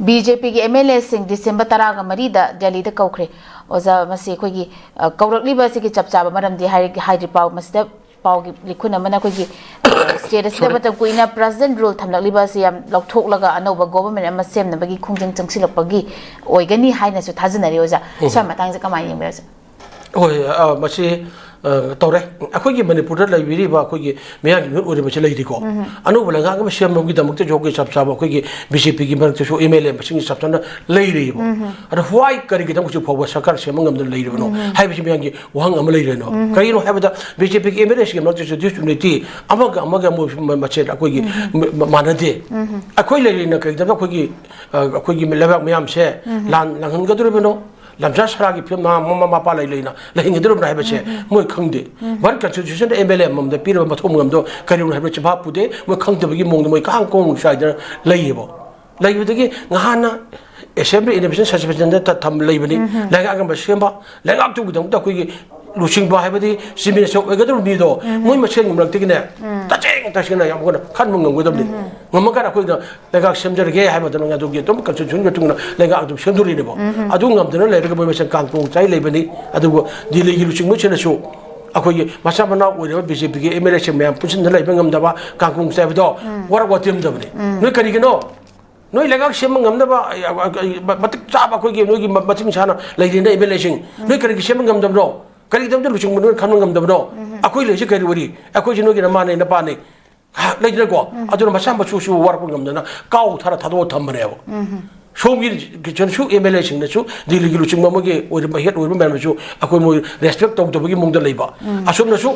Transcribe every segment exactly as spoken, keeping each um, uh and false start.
B J ꯄꯤꯒꯤ M L ꯑꯦꯁꯤꯡ December ꯇꯔꯥꯒ ꯃꯔꯤꯗ ꯗꯦꯜꯂꯤꯗ ꯀꯧꯈ꯭ꯔꯦ꯫ ꯑꯣꯖꯥ, ꯃꯁꯤ ꯑꯩꯈꯣꯏꯒꯤ, ꯑ, ꯀꯧꯔꯛꯂꯤꯕ ꯑꯁꯤꯒꯤ ꯆꯞ ꯆꯥꯕ ꯃꯔꯝꯗꯤ ꯍꯥꯏꯔꯤ-, ꯍꯥꯏꯗ꯭ꯔꯤ ꯄꯥꯎ ꯃꯁꯤꯗ ꯄꯥꯎꯒꯤ ꯂꯤꯈꯨꯟ ꯑꯃꯅ ꯑꯩꯈꯣꯏꯒꯤ, ꯑ, ꯁ꯭ꯇꯦꯠ ꯑꯁꯤꯗ ꯃꯇꯝ ꯀꯨꯏꯅ ꯄ꯭ꯔꯦꯁꯤꯗꯦꯟꯠ ꯔꯨꯜ ꯊꯝꯂꯛꯂꯤꯕ ꯑꯁꯤ ꯌꯥꯝ ꯂꯧꯊꯣꯛꯂꯒ ꯑꯅꯧꯕ ꯒꯣꯚꯔꯟꯃꯦꯟꯠ ꯑꯃ ꯁꯦꯝꯅꯕꯒꯤ ꯈꯣꯡꯖꯪ ꯆꯪꯁꯤꯜꯂꯛꯄꯒꯤ ꯑꯣꯏꯒꯅꯤ ꯍꯥꯏꯅꯁꯨ ꯊꯥꯖꯅꯔꯤ ꯑꯣꯖꯥ꯫ ꯎꯝ꯫ ꯁ꯭ꯋꯥꯏ ꯃꯇꯥꯡꯁꯦ ꯀꯃꯥꯏꯅ ꯌꯦꯡꯕꯤꯔꯁꯦ? ꯍꯣꯏ, ꯑ, ꯃꯁꯤ, ꯑ, ꯇꯧꯔꯦ꯫ ꯑꯩꯈꯣꯏꯒꯤ ꯃꯅꯤꯄꯨꯔꯗ ꯂꯩꯕꯤꯔꯤꯕ ꯑꯩꯈꯣꯏꯒꯤ ꯃꯤꯌꯥꯝꯒꯤ ꯃꯤꯍꯨꯠ ꯑꯣꯏꯔꯤꯕꯁꯤ ꯂꯩꯔꯤꯀꯣ꯫ ꯎꯝ꯫ ꯑꯅꯧꯕ ꯂꯩꯉꯥꯛ ꯑꯃ ꯁꯦꯝꯕꯒꯤꯗꯃꯛꯇꯁꯨ ꯑꯩꯈꯣꯏ ꯆꯞ ꯆꯥꯕ ꯑꯩꯈꯣꯏꯒꯤ ꯕꯤ ꯖꯦ ꯄꯤꯒꯤ ꯃꯔꯛꯇꯁꯨ ꯑꯦꯝ ꯑꯦꯜ ꯑꯦ ꯃꯁꯤꯡ ꯆꯞ ꯆꯥꯅ ꯂꯩꯔꯤꯕ꯫ ꯎꯝ꯫ ꯑꯗꯣ why ꯀꯔꯤꯒꯤꯗꯃꯛ ꯍꯧꯖꯤꯛ ꯐꯥꯎꯕ ꯁꯔꯀꯥꯔ ꯁꯦꯝꯕ ꯉꯝꯗꯅ ꯂꯩꯔꯤꯕꯅꯣ ꯎꯝ꯫ ꯍꯥꯏꯕꯁꯤ ꯃꯤꯌꯥꯝꯒꯤ ꯋꯥꯍꯪ ꯑꯃ ꯂꯩꯔꯦꯅꯣ꯫ ꯎꯝ꯫ ꯀꯔꯤꯒꯤꯅꯣ ꯍꯥꯏꯕꯗ ꯕꯤ ꯖꯦ ꯄꯤꯒꯤ ꯑꯦꯝ ꯑꯦꯜ ꯑꯦꯁꯤꯡꯒꯤ ꯃꯔꯛꯇꯁꯨ disunity, ꯑꯃꯒ ꯑꯃꯒ ꯃꯣꯏ ꯃ-, ꯃꯁꯦꯟ ꯑꯩꯈꯣꯏꯒꯤ ꯎꯝ꯫ ꯃ-, ꯃ-, ꯃꯥꯟꯅꯗꯦ꯫ ꯎꯝ꯫ ꯑꯩꯈꯣꯏ ꯂꯩꯔꯤꯅ ꯀꯔꯤꯒꯤꯗꯃꯛ ꯑꯩꯈꯣꯏꯒꯤ, ꯑ, ꯑꯩꯈꯣꯏꯒꯤ ꯂꯩꯕꯥꯛ ꯃꯌꯥꯝꯁꯦ ꯎꯝ꯫ ꯂꯥꯟ ꯂꯥꯡꯍꯟꯒꯗꯧꯔꯤꯕꯅꯣ? ꯂꯝꯁꯥ ꯁꯔꯥꯒꯤ ꯐꯤꯕꯝ ꯃꯃꯥ, ꯃꯃꯥ ꯃꯄꯥ ꯂꯩ ꯂꯩꯅ ꯂꯩꯍꯟꯒꯗꯧꯔꯤꯕꯅꯣ ꯍꯥꯏꯕꯁꯦ ꯎꯝ, ꯎꯝ꯫ ꯃꯣꯏ ꯈꯪꯗꯦ꯫ ꯎꯝ꯫ ꯚꯥꯔꯠ ꯀꯟꯁꯇꯤꯇ꯭ꯌꯨꯁꯟꯗ ꯑꯦꯝ ꯑꯦꯜ ꯑꯦ ꯑꯃꯃꯝꯗ ꯄꯤꯔꯕ ꯃꯊꯧ ꯃꯉꯝꯗꯣ ꯀꯔꯤꯅꯣ ꯍꯥꯏꯕ ꯆꯤꯟꯐꯥ ꯄꯨꯗꯦ꯫ ꯃꯣꯏ ꯈꯪꯗꯕꯒꯤ ꯃꯑꯣꯡꯗ ꯃꯣꯏ ꯀꯥꯡ ꯀꯣꯡ ꯆꯥꯏꯗꯅ ꯂꯩꯌꯦꯕ꯫ ꯂꯩꯕꯗꯒꯤ ꯉꯍꯥꯟꯅ ꯑꯦꯁꯦꯝꯕ꯭ꯂꯤ ꯏꯟꯗꯤꯄꯦꯟꯗꯦꯟ ꯁꯁꯄꯦꯟꯁꯟꯗ ꯊꯝ ꯂꯩꯕꯅꯤ꯫ ꯎꯝ, ꯎꯝ꯫ ꯂꯩꯉꯥꯛ ꯑꯃ ꯁꯦꯝꯕ, ꯂꯩꯉꯥꯛꯇꯨꯒꯤꯗꯃꯛꯇ ꯑꯩꯈꯣꯏꯒꯤ ꯂꯨꯆꯤꯡꯕ ꯍꯥꯏꯕꯗꯤ ꯆꯤꯐ ꯃꯤꯅꯤꯁꯇꯔ ꯑꯣꯏꯒꯗꯧꯔꯤꯕ ꯃꯤꯗꯣ ꯎꯝ꯫ ꯃꯣꯏ ꯃꯁꯦꯟꯒꯤ ꯃꯔꯛꯇꯒꯤꯅꯦ ꯎꯝ꯫ ꯇꯁꯦꯡ ꯇꯁꯦꯡꯅ ꯌꯥꯝ ꯀꯟꯅ ꯈꯟꯕ ꯉꯝꯒꯗꯕꯅꯤ꯫ ꯎꯝ꯫ ꯉꯝꯃꯀꯥꯟꯗ ꯑꯩꯈꯣꯏꯅ ꯂꯩꯉꯥꯛ ꯁꯦꯝꯖꯔꯒꯦ ꯍꯥꯏꯕ ꯃꯇꯝꯗ ꯑꯗꯨꯒꯤ ꯑꯗꯨꯝ ꯀꯟꯁꯇꯤꯇ꯭ꯌꯨꯁꯟꯒꯤ ꯃꯇꯨꯡ ꯏꯟꯅ ꯂꯩꯉꯥꯛ ꯑꯗꯨꯝ ꯁꯦꯝꯗꯣꯔꯤꯅꯦꯕ꯫ ꯎꯝ꯫ ꯑꯗꯨ ꯉꯝꯗꯅ ꯂꯩꯔꯒ ꯃꯣꯏ ꯃꯁꯦꯟ ꯀꯥꯡ ꯀꯣꯡ ꯆꯥꯏ ꯂꯩꯕꯅꯤ꯫ ꯑꯗꯨꯕꯨ ꯗꯤꯜꯂꯤꯒꯤ ꯂꯨꯆꯤꯡꯕꯁꯤꯡꯅꯁꯨ ꯑꯩꯈꯣꯏꯒꯤ ꯃꯆꯥ ꯃꯅꯥꯎ ꯑꯣꯏꯔꯤꯕ ꯕꯤ ꯖꯦ ꯄꯤꯒꯤ ꯑꯦꯝ ꯑꯦꯜ ꯑꯦꯁꯤꯡ ꯃꯌꯥꯝ ꯄꯨꯟꯁꯤꯟꯅ ꯂꯩꯕ ꯉꯝꯗꯕ, ꯀꯥꯡ ꯀꯣꯡ ꯆꯥꯏꯕꯗꯣ ꯎꯝ꯫ ꯋꯥꯔꯛ ꯋꯥꯇꯦꯝꯗꯕꯅꯤ꯫ ꯎꯝ꯫ ꯅꯣꯏ ꯀꯔꯤꯒꯤꯅꯣ? ꯅꯣꯏ ꯂꯩꯉꯥꯛ ꯁꯦꯝꯕ ꯉꯝꯅꯕ, ꯑ, ꯑ, ꯑ, ꯃꯇꯤꯛ ꯆꯥꯕ ꯑꯩꯈꯣꯏꯒꯤ ꯅꯣꯏꯒꯤ ꯃ-, ꯃꯁꯤꯡ ꯁꯥꯅ ꯂꯩꯔꯤꯅ ꯑꯦꯝ ꯑꯦꯜ ꯑꯦꯁꯤꯡ꯫ ꯎꯝ꯫ ꯅꯣꯏ ꯀꯔꯤꯒꯤ ꯁꯦꯝꯕ ꯉꯝꯗꯕꯅꯣ? ꯀꯔꯤꯒꯤꯗꯃꯛꯇ ꯂꯨꯆꯤꯡꯕ ꯅꯣꯏ ꯈꯟꯕ ꯉꯝꯗꯕꯅꯣ? ꯎꯝ꯫ ꯑꯩꯈꯣꯏ ꯂꯩꯔꯤꯁꯦ ꯀꯔꯤ ꯑꯣꯏꯔꯤ? ꯑꯩꯈꯣꯏꯁꯦ ꯅꯣꯏꯒꯤ ꯅꯃꯥꯅꯦ, ꯅꯄꯥꯅꯦ꯫ ꯍꯥ, ꯂꯩꯗꯅꯀꯣ? ꯎꯝ꯫ ꯑꯗꯨꯅ ꯃꯆꯥ ꯃꯁꯨꯁꯨ ꯋꯥꯔꯛꯄ ꯉꯝꯗꯅ ꯀꯥꯎ ꯊꯥꯔ ꯊꯥꯗꯣꯛꯑ ꯊꯝꯕꯅꯦꯕ꯫ ꯎꯝ꯫ ꯁꯣꯝꯒꯤ ꯀꯩꯅꯣꯁꯨ ꯑꯦꯝ ꯑꯦꯜ ꯑꯦꯁꯤꯡꯅꯁꯨ ꯗꯤꯜꯂꯤꯒꯤ ꯂꯨꯆꯤꯡꯕ ꯑꯃꯒꯤ ꯑꯣꯏꯔꯤꯕ ꯍꯦꯠ ꯑꯣꯏꯔꯤꯕ ꯃꯌꯥꯝꯅꯁꯨ ꯑꯩꯈꯣꯏ ꯃꯣꯏ ꯔꯦꯁꯄꯦꯛ ꯇꯧꯗꯕꯒꯤ ꯃꯑꯣꯡꯗ ꯂꯩꯕ꯫ ꯎꯝ꯫ ꯑꯁꯣꯝꯅꯁꯨ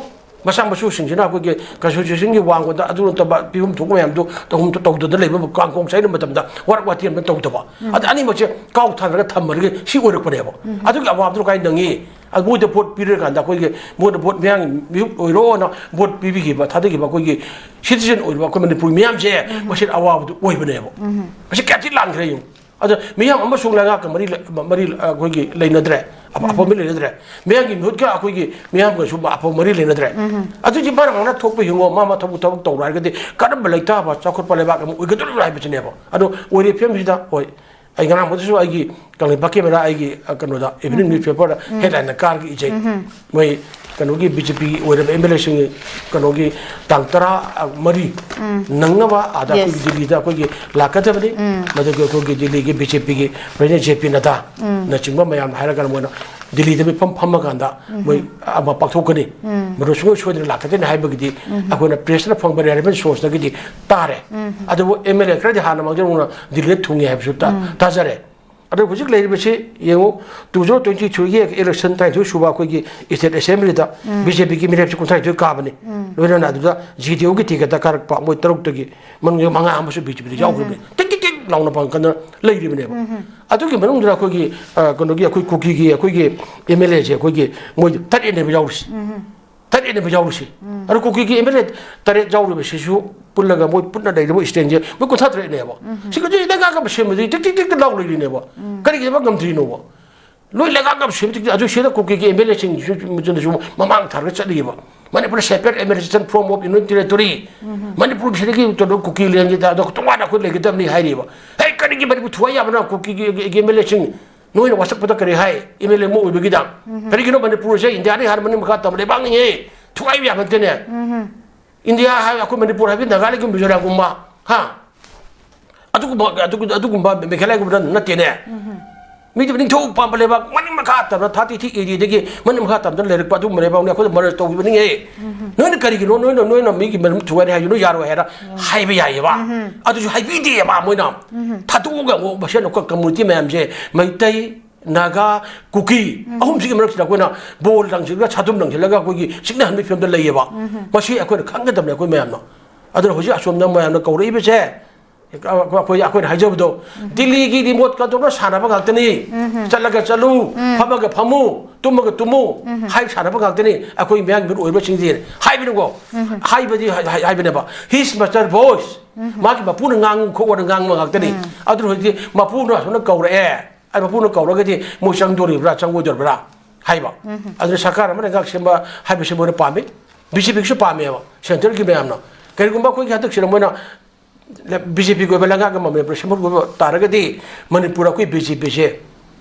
ꯃꯆꯥ ꯃꯁꯨꯁꯤꯡꯁꯤꯅ ꯑꯩꯈꯣꯏꯒꯤ ꯀꯟꯁꯇꯤꯇ꯭ꯌꯨꯁꯟꯒꯤ ꯋꯥꯡꯃꯗ ꯑꯗꯨ ꯅꯠꯇꯕ ꯄꯤꯐꯝ ꯊꯣꯛꯄ ꯃꯌꯥꯝꯗꯨ ꯇꯧꯐꯝ ꯇꯧꯗꯅ ꯂꯩꯕ ꯀꯥꯡ ꯀꯣꯡ ꯆꯥꯏꯅ ꯃꯇꯝꯗ ꯋꯥꯔꯛ ꯋꯥꯇꯦꯝꯗ ꯇꯧꯗꯕ꯫ ꯎꯝ꯫ ꯑꯗ ꯑꯅꯤꯃꯛꯁꯦ ꯀꯥꯎ ꯊꯥꯅꯔꯒ ꯊꯝꯃꯔꯒ ꯁꯤ ꯑꯣꯏꯔꯛꯄꯅꯦꯕ꯫ ꯎꯝ꯫ ꯑꯗꯨꯒꯤ ꯑꯋꯥꯕꯗꯨ ꯀꯥꯏ ꯅꯪꯉꯤ? ꯑꯗꯨ ꯃꯣꯏꯗ ꯚꯣꯠ ꯄꯤꯔꯀꯥꯟꯗ ꯑꯩꯈꯣꯏꯒꯤ ꯃꯣꯏꯅ ꯚꯣꯠ ꯃꯌꯥꯝꯒꯤ ꯃꯤꯍꯨꯠ ꯑꯣꯏꯔꯣꯅ ꯚꯣꯠ ꯄꯤꯕꯤꯈꯤꯕ, ꯊꯥꯗꯈꯤꯕ ꯑꯩꯈꯣꯏꯒꯤ ꯁꯤꯇꯤꯖꯦꯟ ꯑꯣꯏꯔꯤꯕ ꯑꯩꯈꯣꯏ ꯃꯅꯤꯄꯨꯔ ꯃꯤꯌꯥꯝꯁꯦ ꯎꯝ꯫ ꯃꯁꯤ ꯑꯋꯥꯕꯗꯨ ꯑꯣꯏꯕꯅꯦꯕ꯫ ꯎꯝ꯫ ꯃꯁꯤ ꯀꯌꯥ ꯊꯤ ꯂꯥꯟꯈ꯭ꯔꯦ ꯌꯦꯡꯉꯨ꯫ ꯑꯗ ꯃꯤꯌꯥꯝ ꯑꯃꯁꯨꯡ ꯂꯩꯉꯥꯛꯀ ꯃꯔꯤ ꯂ-, ꯃꯔꯤ ꯑꯩꯈꯣꯏꯒꯤ ꯂꯩꯅꯗ꯭ꯔꯦ꯫ ꯑꯐ- ꯑꯐꯕ ꯃꯤ ꯂꯩꯅꯗ꯭ꯔꯦ꯫ ꯃꯤꯌꯥꯝꯒꯤ ꯃꯤꯍꯨꯠꯀ ꯑꯩꯈꯣꯏꯒꯤ ꯃꯤꯌꯥꯝꯒꯁꯨ ꯑꯐꯕ ꯃꯔꯤ ꯂꯩꯅꯗ꯭ꯔꯦ꯫ ꯑꯗꯨꯗꯤ ꯃꯥꯅ ꯉꯥꯡꯅ ꯊꯣꯛꯄ ꯍꯤꯡꯉꯣ, ꯃꯥ ꯃꯊꯧ ꯊꯕꯛ ꯇꯧꯔꯣ ꯍꯥꯏꯔꯒꯗꯤ ꯀꯔꯝꯕ ꯂꯩꯇꯥꯕ ꯆꯥꯎꯈꯠꯄ ꯂꯩꯕꯥꯛ ꯑꯃ ꯑꯣꯏꯒꯗꯧꯔꯤꯕꯅꯣ ꯍꯥꯏꯕꯁꯤꯅꯦꯕ꯫ ꯑꯗꯣ ꯑꯣꯏꯔꯤꯕ ꯐꯤꯕꯝꯁꯤꯗ, ꯍꯣꯏ, ꯑꯩ ꯉꯔꯥꯡ ꯐꯥꯎꯗꯁꯨ ꯑꯩꯒꯤ ꯀꯪꯂꯩꯄꯥꯛꯀꯤ ꯃꯦꯔꯥ ꯑꯩꯒꯤ, ꯑ, ꯀꯩꯅꯣꯗ, ꯏꯚꯤꯅꯤꯡ ꯅ꯭ꯌꯨꯁꯄꯦꯄꯔꯗ ꯍꯦꯗꯂꯥꯏꯟꯗ ꯀꯥꯔꯒ ꯏꯖꯩ꯫ ꯃꯣꯏ ꯀꯩꯅꯣꯒꯤ ꯕꯤ ꯖꯦ ꯄꯤꯒꯤ ꯑꯣꯏꯔꯕ ꯑꯦꯝ ꯑꯦꯜ ꯑꯦꯁꯤꯡ ꯀꯩꯅꯣꯒꯤ ꯇꯥꯡ ꯇꯔꯥ ꯃꯔꯤ ꯅꯪꯅꯕ ꯑꯥꯗ ꯑꯩꯈꯣꯏꯒꯤ ꯗꯤꯜꯂꯤꯗ ꯑꯩꯈꯣꯏꯒꯤ ꯂꯥꯛꯀꯗꯕꯅꯤ꯫ ꯃꯗꯨꯒꯤ ꯑꯩꯈꯣꯏꯒꯤ ꯗꯤꯜꯂꯤꯒꯤ ꯕꯤ ꯖꯦ ꯄꯤꯒꯤ ꯄ꯭ꯔꯦꯁꯤꯗꯦꯟ ꯖꯦ ꯄꯤ ꯅꯗꯥꯅꯆꯤꯡꯕ ꯃꯌꯥꯝꯅ ꯍꯥꯏꯔꯒ ꯃꯣꯏꯅ ꯗꯤꯜꯂꯤꯗ ꯃꯤꯐꯝ ꯐꯝꯃꯀꯥꯟꯗ ꯃꯣꯏ ꯑꯃ ꯄꯥꯡꯊꯣꯛꯀꯅꯤ꯫ ꯃꯗꯨ ꯁꯨꯡꯁꯣꯏ ꯁꯣꯏꯗꯅ ꯂꯥꯛꯀꯗꯣꯏꯅꯤ ꯍꯥꯏꯕꯒꯤꯗꯤ ꯑꯩꯈꯣꯏꯅ ꯄ꯭ꯔꯦꯁꯅ ꯐꯪꯕ ꯔꯦꯂꯤꯚꯦꯟ ꯁꯣꯔꯁꯇꯒꯤꯗꯤ ꯇꯥꯔꯦ꯫ ꯑꯗꯨꯕꯨ ꯑꯦꯝ ꯑꯦꯜ ꯑꯦ ꯈꯔꯗꯤ ꯍꯥꯟꯅ ꯃꯥꯡꯖꯧꯅꯅ ꯗꯤꯜꯂꯤꯗ ꯊꯨꯡꯉꯦ ꯍꯥꯏꯕꯁꯨ ꯇꯥ-, ꯇꯥꯖꯔꯦ꯫ ꯑꯗꯣ ꯍꯧꯖꯤꯛ ꯂꯩꯔꯤꯕꯁꯤ ꯌꯦꯡꯉꯨ, ꯇꯨ ꯊꯥꯎꯖꯟ ꯇ꯭ꯋꯦꯟꯇꯤ ꯊ꯭ꯔꯤꯒꯤ ꯏꯂꯦꯛꯁꯟ ꯇꯔꯥꯅꯤꯊꯣꯏ ꯁꯨꯕ ꯑꯩꯈꯣꯏꯒꯤ ꯁ꯭ꯇꯦꯠ ꯑꯦꯁꯦꯝꯕ꯭ꯂꯤꯗ ꯕꯤ ꯖꯦ ꯄꯤꯒꯤ ꯃꯤꯔꯦꯞꯁꯤ ꯀꯨꯟꯊ꯭ꯔꯥꯅꯤꯊꯣꯏ ꯀꯥꯕꯅꯤ꯫ ꯂꯣꯏꯅꯅ ꯑꯗꯨꯗ ꯖꯦ ꯗꯤ ꯌꯨꯒꯤ ꯇꯤꯀꯦꯠꯇ ꯀꯥꯔꯛꯄ ꯃꯣꯏ ꯇꯔꯨꯛꯇꯒꯤ ꯃꯅꯨꯡꯗ ꯃꯉꯥ ꯑꯃꯁꯨ ꯕꯤ ꯖꯦ ꯄꯤꯗ ꯌꯥꯎꯈ꯭ꯔꯤꯕꯅꯤ꯫ ꯇꯤꯛ ꯇꯤꯛ ꯇꯤꯛ ꯂꯥꯎꯅ ꯄꯥꯡꯀꯟꯗ ꯂꯩꯔꯤꯕꯅꯦꯕ꯫ ꯑꯗꯨꯒꯤ ꯃꯅꯨꯡꯗ ꯑꯩꯈꯣꯏꯒꯤ, ꯑ, ꯀꯩꯅꯣꯒꯤ, ꯑꯩꯈꯣꯏ ꯀꯨꯀꯤꯒꯤ ꯑꯩꯈꯣꯏꯒꯤ ꯑꯦꯝ ꯑꯦꯜ ꯑꯦꯁꯦ ꯑꯩꯈꯣꯏꯒꯤ ꯃꯣꯏ ꯇꯔꯦꯠꯅꯦꯕ ꯌꯥꯎꯔꯤꯁꯦ꯫ ꯇꯔꯦꯠꯅꯦꯕ ꯌꯥꯎꯔꯤꯁꯦ꯫ ꯑꯗꯣ ꯀꯨꯀꯤꯒꯤ ꯑꯦꯝ ꯑꯦꯜ ꯑꯦ ꯇꯔꯦꯠ ꯌꯥꯎꯔꯤꯕꯁꯤꯁꯨ ꯄꯨꯜꯂꯒ ꯃꯣꯏ ꯄꯨꯟꯅ ꯂꯩꯔꯤꯕ ꯁ꯭ꯇꯦꯠꯁꯦ ꯃꯣꯏ ꯀꯨꯟꯊ꯭ꯔꯥ ꯇꯔꯦꯠꯅꯦꯕ꯫ ꯁꯤ ꯀꯩꯁꯨ ꯂꯩꯉꯥꯛ ꯑꯃ ꯁꯦꯝꯕꯗꯤ ꯇꯤꯛ ꯇꯤꯛ ꯇꯤꯛ ꯇꯤꯛ ꯂꯥꯎ ꯂꯩꯔꯤꯅꯦꯕ꯫ ꯀꯔꯤꯒꯤꯗꯃꯛ ꯉꯝꯗ꯭ꯔꯤꯅꯣꯕ? ꯂꯣꯏ ꯂꯩꯉꯥꯛ ꯑꯃ ꯁꯦꯝꯕ ꯇꯤꯛ ꯇꯤꯛ, ꯑꯗꯨ ꯁꯤꯗ ꯀꯨꯀꯤꯒꯤ ꯑꯦꯝ ꯑꯦꯜ ꯑꯦꯁꯤꯡꯁꯨ ꯃꯃꯥꯡ ꯊꯥꯔꯒ ꯆꯠꯂꯤꯑꯕ꯫ ꯃꯅꯤꯄꯨꯔꯗ separate administration form of union territory, ꯃꯅꯤꯄꯨꯔꯁꯤꯗꯒꯤ ꯀꯩꯅꯣ ꯀꯨꯀꯤ ꯂꯦꯟꯒꯤ ꯑꯗꯣ ꯇꯣꯉꯥꯟꯅ ꯑꯩꯈꯣꯏ ꯂꯩꯒꯗꯕꯅꯤ ꯍꯥꯏꯔꯤꯕ꯫ ꯍꯦ, ꯀꯔꯤꯒꯤ ꯃꯅꯤꯄꯨꯔ ꯊꯨꯒꯥꯏ ꯌꯥꯕꯅꯣ? ꯀꯨꯀꯤꯒꯤ ꯑꯦꯝ ꯑꯦꯜ ꯑꯦꯁꯤꯡ ꯅꯣꯏꯅ ꯋꯥꯁꯛꯄꯗ ꯀꯔꯤ ꯍꯥꯏ? ꯑꯦꯝ ꯑꯦꯜ ꯑꯦ ꯑꯃ ꯑꯣꯏꯕꯒꯤꯗ꯫ ꯀꯔꯤꯒꯤꯅꯣ? ꯃꯅꯤꯄꯨꯔꯁꯦ ꯏꯟꯗꯤꯌꯥꯗꯒꯤ ꯍꯥꯟꯅ ꯃꯅꯤꯡ ꯃꯈꯥ ꯇꯝꯕ ꯂꯩꯕꯥꯛꯅꯤꯍꯦ꯫ ꯊꯨꯒꯥꯏꯕ ꯌꯥꯕ ꯅꯠꯇꯦꯅꯦ꯫ ꯏꯟꯗꯤꯌꯥ ꯍꯥꯏ ꯑꯩꯈꯣꯏ ꯃꯅꯤꯄꯨꯔ ꯍꯥꯏꯕꯗꯤ ꯅꯥꯒꯥꯂꯦꯟꯒꯨꯝꯕ, ꯃꯤꯖꯣꯔꯥꯝꯒꯨꯝꯕ, ꯍꯥ? ꯑꯗꯨꯒꯨꯝꯕ, ꯑꯗꯨꯒꯨꯝꯕ, ꯑꯗꯨꯒꯨꯝꯕ ꯃꯦꯘꯥꯂꯌꯥꯒꯨꯝꯕ ꯅꯠꯇꯦꯅꯦ꯫ ꯃꯤꯗꯤ ꯅꯤꯡꯊꯧ ꯄꯥꯟꯕ ꯂꯩꯕꯥꯛ ꯃꯅꯤꯡ ꯃꯈꯥ ꯇꯝꯅ ꯊꯥꯔꯇꯤ ꯊ꯭ꯔꯤ ꯑꯦ ꯗꯤꯗꯒꯤ ꯃꯅꯤꯡ ꯃꯈꯥ ꯇꯝꯗꯅ ꯂꯩꯔꯛꯄ ꯑꯗꯨꯒꯨꯝꯕ ꯂꯩꯕꯥꯛꯅꯤ꯫ ꯑꯩꯈꯣꯏꯗ ꯃꯔꯁ ꯇꯧꯈꯤꯕꯅꯤꯍꯦ꯫ ꯅꯣꯏꯅ ꯀꯔꯤꯒꯤꯅꯣ? ꯅꯣꯏꯅ, ꯅꯣꯏꯅ ꯃꯤꯒꯤ ꯃꯔꯝ ꯊꯨꯒꯥꯏꯔꯦ ꯍꯥꯏꯁꯦ ꯅꯣꯏ ꯌꯥꯔꯣꯏ ꯍꯥꯏꯔ ꯍꯥꯏꯕ ꯌꯥꯏꯌꯦꯕ꯫ ꯑꯗꯨꯁꯨ ꯍꯥꯏꯕꯤꯗꯦꯕ ꯃꯣꯏꯅ꯫ ꯊꯥꯗꯣꯛꯑꯒ ꯑꯃꯨꯛ ꯃꯁꯦꯟ ꯑꯩꯈꯣꯏ ꯀꯝꯃꯨꯅꯤꯇꯤ ꯃꯌꯥꯝꯁꯦ ꯃꯩꯇꯩ, ꯅꯥꯒꯥ, ꯀꯨꯀꯤ ꯑꯍꯨꯝꯁꯤꯒꯤ ꯃꯔꯛꯁꯤꯗ ꯑꯩꯈꯣꯏꯅ ꯕꯣꯜ ꯂꯪꯁꯤꯜꯂꯒ, ꯁꯥꯗꯨꯝ ꯂꯪꯁꯤꯜꯂꯒ ꯑꯩꯈꯣꯏꯒꯤ ꯆꯤꯛꯅꯍꯟꯕꯒꯤ ꯐꯤꯕꯝꯗ ꯂꯩꯌꯦꯕ꯫ ꯃꯁꯤ ꯑꯩꯈꯣꯏꯅ ꯈꯪꯒꯗꯕꯅꯦ ꯑꯩꯈꯣꯏ ꯃꯌꯥꯝꯅ꯫ ꯑꯗꯨꯅ ꯍꯧꯖꯤꯛ ꯑꯁꯣꯝꯗ ꯃꯌꯥꯝꯅ ꯀꯧꯔꯛꯏꯕꯁꯦ, ꯑꯩꯈꯣꯏ, ꯑꯩꯈꯣꯏꯅ ꯍꯥꯏꯖꯕꯗꯣ, ꯗꯤꯜꯂꯤꯒꯤ ꯔꯤꯃꯣꯠ ꯀꯟꯇ꯭ꯔꯣꯜꯅ ꯁꯥꯟꯅꯕ ꯉꯥꯛꯇꯅꯤ꯫ ꯆꯠꯂꯒ ꯆꯠꯂꯨ, ꯐꯝꯃꯒ ꯐꯝꯃꯨ, ꯇꯨꯝꯃꯒ ꯇꯨꯝꯃꯨ ꯍꯥꯏ ꯁꯥꯟꯅꯕ ꯉꯥꯛꯇꯅꯤ꯫ ꯑꯩꯈꯣꯏ ꯃꯌꯥꯝꯒꯤ ꯃꯔꯨ ꯑꯣꯏꯕꯁꯤꯡꯁꯦ ꯍꯥꯏꯕꯅꯤꯀꯣ, ꯍꯥꯏꯕꯗꯤ ꯍꯥꯏ-, ꯍꯥꯏ-, ꯍꯥꯏꯕꯅꯦꯕ, his master voice, ꯃꯥꯒꯤ ꯃꯄꯨꯅ ꯉꯥꯡꯉꯨ ꯈꯣꯠꯂꯣꯅ ꯉꯥꯡꯕ ꯉꯥꯛꯇꯅꯤ꯫ ꯑꯗꯨꯅ ꯍꯧꯖꯤꯛꯇꯤ ꯃꯄꯨꯅ ꯑꯁꯣꯝꯅ ꯀꯧꯔꯛꯑꯦ, ꯑꯩ ꯃꯄꯨꯅ ꯀꯧꯔꯒꯗꯤ ꯃꯣꯏ ꯆꯪꯗꯣꯔꯤꯕ꯭ꯔꯥ ꯆꯪꯉꯣꯏꯗꯣꯔꯤꯕ꯭ꯔꯥ ꯍꯥꯏꯕ꯫ ꯑꯗꯨꯅ ꯁꯔꯀꯥꯔ ꯑꯃ ꯂꯩꯉꯥꯛ ꯁꯦꯝꯕ ꯍꯥꯏꯕꯁꯤ ꯃꯣꯏꯅ ꯄꯥꯝꯃꯤ꯫ ꯕꯤ ꯖꯦ ꯄꯤꯒꯤꯁꯨ ꯄꯥꯝꯃꯦꯕ, ꯁꯦꯟꯇ꯭ꯔꯦꯜꯒꯤ ꯃꯌꯥꯝꯅ꯫ ꯀꯔꯤꯒꯨꯝꯕ ꯑꯩꯈꯣꯏꯒꯤ ꯍꯟꯗꯛꯁꯤꯗ ꯃꯣꯏꯅ ꯕꯤ ꯖꯦ ꯄꯤꯒꯤ ꯑꯣꯏꯕ ꯂꯩꯉꯥꯛ ꯑꯃ ꯃꯅꯤꯄꯨꯔ ꯁꯦꯝꯍꯧꯕ ꯇꯥꯔꯒꯗꯤ ꯃꯅꯤꯄꯨꯔ ꯑꯩꯈꯣꯏ ꯕꯤ ꯖꯦ ꯄꯤꯁꯦ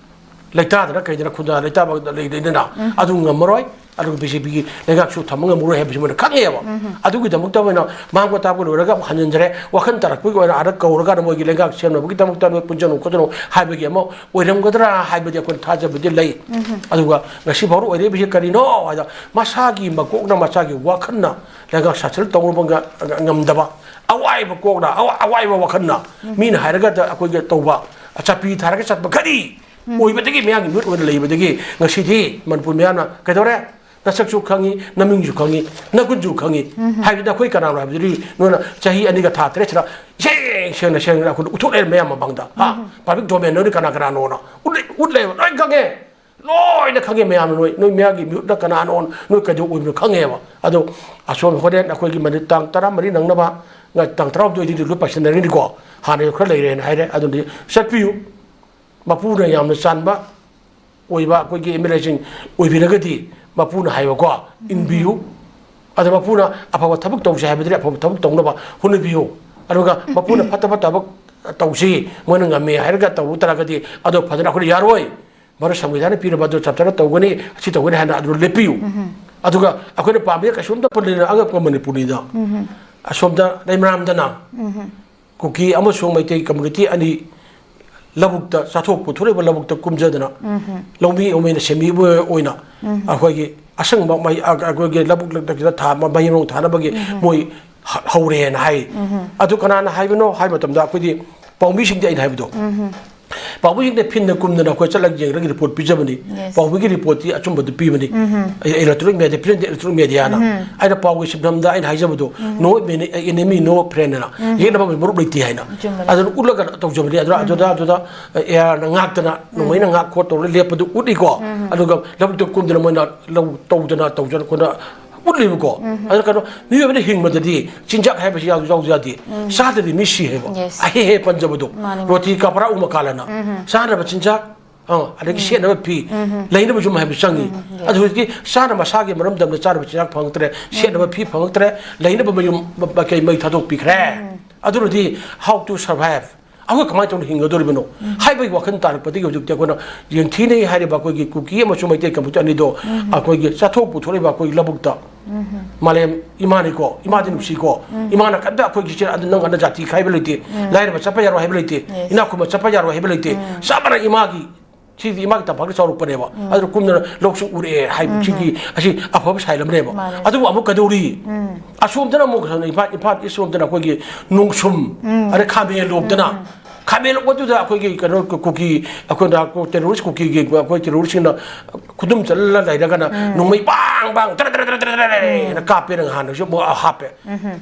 ꯂꯩꯇꯥꯗꯅ ꯀꯩꯗꯅ ꯈꯨꯟꯗꯥ ꯂꯩꯇꯥꯕ ꯂꯩꯗꯣꯏꯅꯤꯅ ꯑꯗꯨ ꯉꯝꯃꯔꯣꯏ꯫ ꯑꯗꯨꯒ ꯕꯤ ꯖꯦ ꯄꯤꯒꯤ ꯂꯩꯉꯥꯛꯁꯨ ꯊꯝꯕ ꯉꯝꯃꯔꯣꯏ ꯍꯥꯏꯕꯁꯤ ꯃꯣꯏꯅ ꯈꯪꯉꯦꯕ꯫ ꯑꯗꯨꯒꯤꯗꯃꯛꯇ ꯑꯣꯏꯅ ꯃꯥꯡꯕ ꯇꯥꯛꯄ ꯂꯣꯏꯔꯒ ꯑꯃꯨꯛ ꯍꯟꯖꯤꯟꯖꯔꯦ꯫ ꯋꯥꯈꯜ ꯇꯥꯔꯛꯄꯒꯤ ꯑꯣꯏꯅ ꯑꯥꯗ ꯀꯧꯔꯒ ꯃꯣꯏꯒꯤ ꯂꯩꯉꯥꯛ ꯁꯦꯝꯅꯕꯒꯤꯗꯃꯛꯇ ꯅꯣꯏ ꯄꯨꯟꯁꯤꯜꯂꯨ ꯈꯣꯠꯆꯜꯂꯨ ꯍꯥꯏꯕꯒꯤ ꯑꯃ ꯑꯣꯏꯔꯝꯒꯗ꯭ꯔꯥ ꯍꯥꯏꯕꯗꯤ ꯑꯩꯈꯣꯏꯅ ꯊꯥꯖꯕꯗꯤ ꯂꯩ꯫ ꯑꯗꯨꯒ ꯉꯁꯤ ꯐꯥꯎꯕ ꯑꯣꯏꯔꯛꯏꯕꯁꯤ ꯀꯔꯤꯅꯣ ꯍꯥꯏꯗ, ꯃꯁꯥꯒꯤ ꯃꯀꯣꯛꯅ ꯃꯁꯥꯒꯤ ꯋꯥꯈꯜꯅ ꯂꯩꯉꯥꯛ ꯁꯥꯁꯟ ꯇꯧꯅꯕ ꯉ-, ꯉꯝꯗꯕ, ꯑꯋꯥꯏꯕ ꯀꯣꯛꯅ, ꯑꯋꯥ-, ꯑꯋꯥꯏꯕ ꯋꯥꯈꯜꯅ ꯃꯤꯅ ꯍꯥꯏꯔꯒ ꯑꯩꯈꯣꯏꯒꯤ ꯇꯧꯕ, ꯆꯠꯄꯤ ꯊꯥꯔꯒ ꯆꯠꯄ ꯒꯥꯔꯤ ꯑꯣꯏꯕꯗꯒꯤ, ꯃꯤꯌꯥꯝꯒꯤ ꯃꯤꯍꯨꯠ ꯑꯣꯏꯅ ꯂꯩꯕꯗꯒꯤ ꯉꯁꯤꯗꯤ ꯃꯅꯤꯄꯨꯔ ꯃꯤꯌꯥꯝꯅ ꯀꯩꯗꯧꯔꯦ? ꯅꯁꯛꯁꯨ ꯈꯪꯉꯤ, ꯅꯃꯤꯡꯁꯨ ꯈꯪꯉꯤ, ꯅꯒꯨꯟꯁꯨ ꯈꯪꯉꯤ꯫ ꯍꯥꯏꯕꯗꯤ ꯅꯈꯣꯏ ꯀꯅꯥꯅꯣ ꯍꯥꯏꯕꯗꯨꯗꯤ ꯅꯣꯏꯅ ꯆꯍꯤ ꯑꯅꯤꯒ ꯊꯥ ꯇꯔꯦꯠꯁꯤꯗ ꯁꯦꯡ ꯁꯦꯡꯅ ꯁꯦꯡꯅ ꯑꯩꯈꯣꯏꯗ ꯎꯠꯊꯣꯛꯂꯛꯑꯦ ꯃꯌꯥꯝ ꯃꯃꯥꯡꯗ꯫ ꯍꯥ? ꯄꯕ꯭ꯂꯤꯛ ꯗꯣꯃꯦꯟ ꯅꯣꯏꯅ ꯀꯅꯥ ꯀꯅꯥꯅꯣꯅ ꯎꯠꯂꯦ-, ꯎꯠꯂꯦꯕ꯫ ꯂꯣꯏ ꯈꯪꯉꯦ꯫ ꯂꯣꯏꯅ ꯈꯪꯉꯦ ꯃꯌꯥꯝꯅ꯫ ꯅꯣꯏ, ꯅꯣꯏ ꯃꯌꯥꯝꯒꯤ ꯃꯤꯍꯨꯠꯅ ꯀꯅꯥꯅꯣ, ꯅꯣꯏ ꯀꯩꯗꯧ ꯑꯣꯏꯕꯅꯣ ꯈꯪꯉꯦꯕ꯫ ꯑꯗꯣ ꯑꯁꯣꯝ ꯍꯣꯔꯦꯟ ꯑꯩꯈꯣꯏꯒꯤ ꯃꯅꯤ-, ꯇꯥꯡ ꯇꯔꯥꯃꯔꯤ ꯅꯪꯅꯕ, ꯉ-, ꯇꯥꯡ ꯇꯔꯥꯍꯨꯝꯗꯣꯏꯗꯤ ꯂꯣꯏ ꯄꯥꯏꯁꯤꯟꯅꯔꯅꯤꯀꯣ꯫ ꯍꯥꯟꯅ ꯈꯔ ꯂꯩꯔꯦꯅ ꯍꯥꯏꯔꯦ꯫ ꯑꯗꯨꯗꯤ ꯆꯠꯄꯤꯌꯨ꯫ ꯃꯄꯨꯅ ꯌꯥꯝꯅ ꯆꯥꯟꯕ ꯑꯣꯏꯕ ꯑꯩꯈꯣꯏꯒꯤ ꯑꯦꯝ ꯑꯦꯜ ꯑꯦꯁꯤꯡ ꯑꯣꯏꯕꯤꯔꯒꯗꯤ ꯃꯄꯨꯅ ꯍꯥꯏꯕꯀꯣ, ꯏꯟꯕꯤꯌꯨ꯫ ꯑꯗ ꯃꯄꯨꯅ ꯑꯐꯕ ꯊꯕꯛ ꯇꯧꯁꯦ ꯍꯥꯏꯕꯗꯤ ꯑꯐꯕ ꯊꯕꯛ ꯇꯧꯅꯕ ꯍꯣꯠꯅꯕꯤꯌꯨ꯫ ꯑꯗꯨꯒ ꯃꯄꯨꯅ ꯐꯠꯇ ꯐꯠꯇꯕ ꯇꯧꯁꯤ, ꯃꯣꯏꯅ ꯉꯝꯃꯦ ꯍꯥꯏꯔꯒ ꯇꯧꯔꯨ ꯇꯥꯔꯒꯗꯤ ꯑꯗꯣ ꯐꯖꯅ ꯑꯩꯈꯣꯏꯅ ꯌꯥꯔꯣꯏ꯫ ꯃꯔꯨ ꯁꯪꯕꯤꯙꯥꯅ ꯄꯤꯔꯕ ꯑꯗꯨ ꯆꯞ ꯆꯥꯅ ꯇꯧꯒꯅꯤ, ꯑꯁꯤ ꯇꯧꯒꯅꯤ ꯍꯥꯏꯅ ꯑꯗꯨ ꯂꯦꯞꯄꯤꯌꯨ꯫ ꯑꯗꯨꯒ ꯑꯩꯈꯣꯏꯅ ꯄꯥꯝꯃꯤꯁꯦ ꯀꯩꯁꯨꯝꯇ ꯄꯨꯟꯅ ꯑꯉꯛꯄ ꯃꯅꯤꯄꯨꯔꯅꯤꯗ꯫ ꯑꯁꯣꯝꯗ ꯂꯩꯃꯔꯥꯝꯗꯅ ꯀꯨꯀꯤ ꯑꯃꯁꯨꯡ ꯃꯩꯇꯩ ꯀꯝꯃ꯭ꯌꯨꯅꯤꯇꯤ ꯑꯅꯤ ꯂꯧꯕꯨꯛꯇ ꯆꯥꯊꯣꯛ ꯄꯨꯊꯣꯔꯛꯏꯕ ꯂꯧꯕꯨꯛꯇ ꯀꯨꯝꯖꯗꯅ ꯂꯧꯃꯤ ꯑꯣꯏꯅ ꯁꯦꯟꯃꯤ ꯑꯣꯏꯅ ꯑꯩꯈꯣꯏꯒꯤ ꯑꯁꯪꯕ ꯃꯍꯩ-, ꯑꯩꯈꯣꯏꯒꯤ ꯂꯧꯕꯨꯛ ꯂꯧꯕꯨꯛꯇ ꯊꯥ-, ꯃꯍꯩ ꯃꯔꯣꯡ ꯊꯥꯅꯕꯒꯤ ꯃꯣꯏ ꯍ-, ꯍꯧꯔꯦꯅ ꯍꯥꯏ꯫ ꯑꯗꯨ ꯀꯅꯥꯅ ꯍꯥꯏꯕꯅꯣ ꯍꯥꯏꯕ ꯃꯇꯝꯗ ꯑꯩꯈꯣꯏꯗꯤ ꯄꯥꯎꯃꯤꯁꯤꯡꯗꯤ ꯑꯩꯅ ꯍꯥꯏꯕꯗꯣ, ꯄꯥꯎꯃꯤꯁꯤꯡꯗ ꯐꯤꯟꯗ ꯀꯨꯝꯗꯅ ꯑꯩꯈꯣꯏ ꯆꯠꯂꯒ ꯌꯦꯡꯂꯒ ꯔꯤꯄꯣꯔꯠ ꯄꯤꯖꯕꯅꯤ꯫ Yes. ꯄꯥꯎꯃꯤꯒꯤ ꯔꯤꯄꯣꯔꯠꯇꯤ ꯑꯆꯨꯝꯕꯗꯨ ꯄꯤꯕꯅꯤ꯫ ꯏꯂꯦꯛꯇ꯭ꯔꯣꯅꯤꯛ ꯃꯦꯗꯤꯌꯥ, ꯄ꯭ꯔꯤꯟ ꯏꯂꯦꯛꯇ꯭ꯔꯣꯅꯤꯛ ꯃꯦꯗꯤꯌꯥꯅ꯫ ꯑꯩꯅ ꯄꯥꯎꯒꯤ ꯁꯤꯟꯐꯝꯗ ꯑꯩꯅ ꯍꯥꯏꯖꯕꯗꯣ, "No enemy, no friend" ꯍꯥꯏꯅ꯫ ꯌꯦꯛꯅꯕ ꯃꯔꯨꯞ ꯂꯩꯇꯦ ꯍꯥꯏꯅ꯫ ꯑꯗꯨꯅ ꯎꯠꯂꯒ ꯇꯧꯖꯕꯅꯤ꯫ ꯑꯗꯨꯅ ꯑꯗꯨꯗ, ꯑꯗꯨꯗ, ꯑꯦ ꯑꯥꯔꯅ ꯉꯥꯛꯇꯅ, ꯅꯣꯡꯃꯩꯅ ꯉꯥꯛ ꯈꯣꯠ ꯇꯧꯔꯒ ꯂꯦꯞꯄꯗꯨ ꯎꯠꯂꯤꯀꯣ꯫ ꯑꯗꯨꯒ ꯂꯧꯕꯨꯛꯇ ꯀꯨꯝꯗꯅ ꯃꯣꯏꯅ ꯂꯧ ꯇꯧꯗꯅ, ꯇꯧꯗꯅ ꯈꯣꯠꯅ ꯎꯠꯂꯤꯕꯀꯣ꯫ ꯑꯗꯨ ꯀꯩꯅꯣ, ꯃꯤꯑꯣꯏꯕꯅ ꯍꯤꯡꯕꯗꯗꯤ ꯆꯤꯟꯖꯥꯛ ꯍꯥꯏꯕꯁꯤ ꯌꯥꯎ ꯌꯥꯎ ꯌꯥꯗꯦ꯫ ꯆꯥꯗ꯭ꯔꯗꯤ ꯃꯤ ꯁꯤ ꯍꯥꯏꯕ꯫ Yes. ꯑꯍꯦ ꯍꯦ ꯄꯟꯖꯕꯗꯣ꯫ ꯃꯥꯅꯤ, ꯃꯥꯅꯤ꯫ ꯔꯣꯇꯤ ꯀꯥꯄꯔꯥ ꯎꯃꯀꯥꯂꯅ꯫ ꯆꯥꯅꯕ ꯆꯤꯟꯖꯥꯛ, ꯑ, ꯑꯗꯒꯤ ꯁꯦꯠꯅꯕ ꯐꯤ, ꯂꯩꯅꯕ ꯌꯨꯝ ꯍꯥꯏꯕ ꯆꯪꯉꯤ꯫ Yes. ꯑꯗꯨ ꯍꯧꯖꯤꯛꯇꯤ ꯆꯥꯅ ꯃꯁꯥꯒꯤ ꯃꯔꯝꯗꯝꯗ ꯆꯥꯅꯕ ꯆꯤꯟꯖꯥꯛ ꯐꯪꯉꯛꯇ꯭ꯔꯦ, ꯁꯦꯠꯅꯕ ꯐꯤ ꯐꯪꯉꯛꯇ꯭ꯔꯦ, ꯂꯩꯅꯕ ꯃꯌꯨꯝ ꯃ-, ꯃ-, ꯀꯩ ꯃꯩ ꯊꯥꯗꯣꯛꯄꯤꯈ꯭ꯔꯦ꯫ ꯑꯗꯨꯅꯗꯤ how to survive? ꯑꯩꯈꯣꯏ ꯀꯃꯥꯏꯅ ꯇꯧꯅ ꯍꯤꯡꯒꯗꯧꯔꯤꯕꯅꯣ ꯍꯥꯏꯕꯒꯤ ꯋꯥꯈꯜ ꯇꯥꯔꯛꯄꯗꯒꯤ ꯍꯧꯖꯤꯛꯇꯤ ꯑꯩꯈꯣꯏꯅ ꯌꯦꯡꯊꯤꯅꯩ ꯍꯥꯏꯔꯤꯕ ꯑꯩꯈꯣꯏꯒꯤ ꯀꯨꯀꯤ ꯑꯃꯁꯨꯡ ꯃꯩꯇꯩ ꯀꯥꯡꯕꯨ ꯑꯅꯤꯗꯣ ꯑꯩꯈꯣꯏꯒꯤ ꯆꯥꯊꯣꯛ ꯄꯨꯊꯣꯔꯛꯏꯕ ꯑꯩꯈꯣꯏꯒꯤ ꯂꯧꯕꯨꯛꯇ ꯃꯥꯂꯦꯝ ꯏꯃꯥꯅꯤꯀꯣ, ꯏꯃꯥꯗꯤ ꯅꯨꯡꯁꯤꯀꯣ, ꯏꯃꯥꯅ ꯀꯩꯝꯇ ꯑꯩꯈꯣꯏꯒꯤ ꯆꯦ-, ꯑꯗꯨ ꯅꯪ ꯑꯅ ꯖꯥꯇꯤ ꯈꯥꯏꯕ ꯂꯩꯇꯦ, ꯂꯥꯏꯔꯕ ꯆꯠꯄ ꯌꯥꯔꯣꯏ ꯍꯥꯏꯕ ꯂꯩꯇꯦ, Yes. ꯏꯅꯥꯛ ꯈꯨꯟꯕ ꯆꯠꯄ ꯌꯥꯔꯣꯏ ꯍꯥꯏꯕ ꯂꯩꯇꯦ, ꯆꯞ ꯃꯥꯟꯅ ꯏꯃꯥꯒꯤ ꯁꯤꯗꯤ ꯏꯃꯥꯒꯤ ꯇꯝꯄꯥꯛꯇ ꯆꯥꯎꯔꯛꯄꯅꯦꯕ꯫ ꯑꯗꯨꯅ ꯀꯨꯝꯗꯅ ꯂꯧꯁꯤꯡ ꯎꯔꯛꯑꯦ ꯍꯥꯏꯕ ꯁꯤꯒꯤ ꯑꯁꯤ ꯑꯐꯕ ꯁꯥꯏꯜ ꯑꯃꯅꯦꯕ꯫ ꯃꯥꯅꯦ꯫ ꯑꯗꯨꯕꯨ ꯑꯃꯨꯛ ꯀꯩꯗꯧꯔꯤ? ꯑꯁꯣꯝꯗꯅ ꯑꯃꯨꯛ ꯏꯝꯐꯥꯜ, ꯏꯝꯐꯥꯜ ꯏꯁ ꯔꯣꯝꯗꯅ ꯑꯩꯈꯣꯏꯒꯤ ꯅꯣꯡꯁꯨꯝ, ꯑꯗꯩ ꯈꯥꯃꯦꯟ ꯂꯣꯛꯇꯅ, ꯈꯥꯃꯦꯟ ꯂꯣꯛꯄꯗꯨꯗ ꯑꯩꯈꯣꯏꯒꯤ ꯀꯩꯅꯣ ꯀꯨꯀꯤ, ꯑꯩꯈꯣꯏꯅ terrorist ꯀꯨꯀꯤꯒꯤ ꯑꯩꯈꯣꯏ terroristꯁꯤꯡꯅ ꯈꯨꯗꯨꯝ ꯆꯠꯂ ꯂꯩꯔꯒꯅ ꯅꯣꯡꯃꯩ ꯄꯥꯡ ꯄꯥꯡ ꯇꯔ ꯇꯔ ꯇꯔ ꯇꯔ ꯇꯔ ꯍꯥꯏꯅ ꯀꯥꯞꯄꯦꯅ ꯉꯍꯥꯟꯗꯁꯨ ꯑꯃꯨꯛ ꯍꯥꯞꯄꯦ꯫